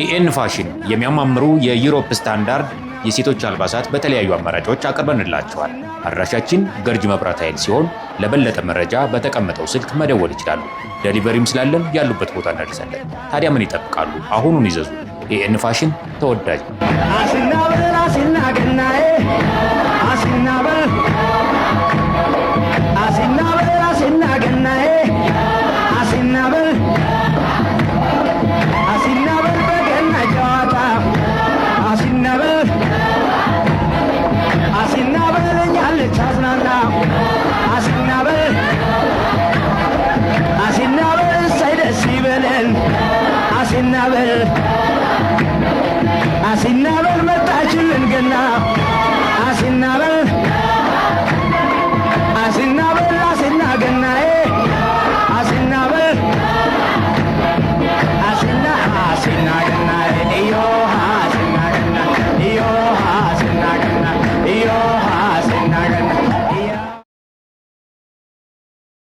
ኤኤን ፋሽን የሚያማምሩ የ Europe standard የሴቶች አልባሳት በተለያዩ አማራጮች አቅርበንላችኋል። አድራሻችን ገርጂ መብራት ኃይል ሲሆን ለበለጠ መረጃ በተቀመጠው ስልክ መደወል ይችላሉ። Delivery ም ስላለን ያሉበት ቦታ እናደርሳለን። ታዲያ ምን ይጠብቃሉ? አሁኑን ይዘዙ። ኤኤን ፋሽን ተወዳጅ ነው። አሲና በል፣ አሲና ገናዬ፣ አሲና በል፣ አሲና በል፣ አሲና ገናዬ፣ አሲና በል፣ አሲና በል፣ በገና ጨዋታ አሲና በል፣ አሲና በል፣ እኛን ልታዝናና አሲና በል፣ አሲና በል፣ እሰይ ደስ ይበለን፣ አሲና በል፣ አሲና በል፣ መጣችልን ገና፣ አሲና በል፣ አሲና በል፣ አሲና ገናዬ፣ አሲና በል፣ አሲና፣ አሲና ገና።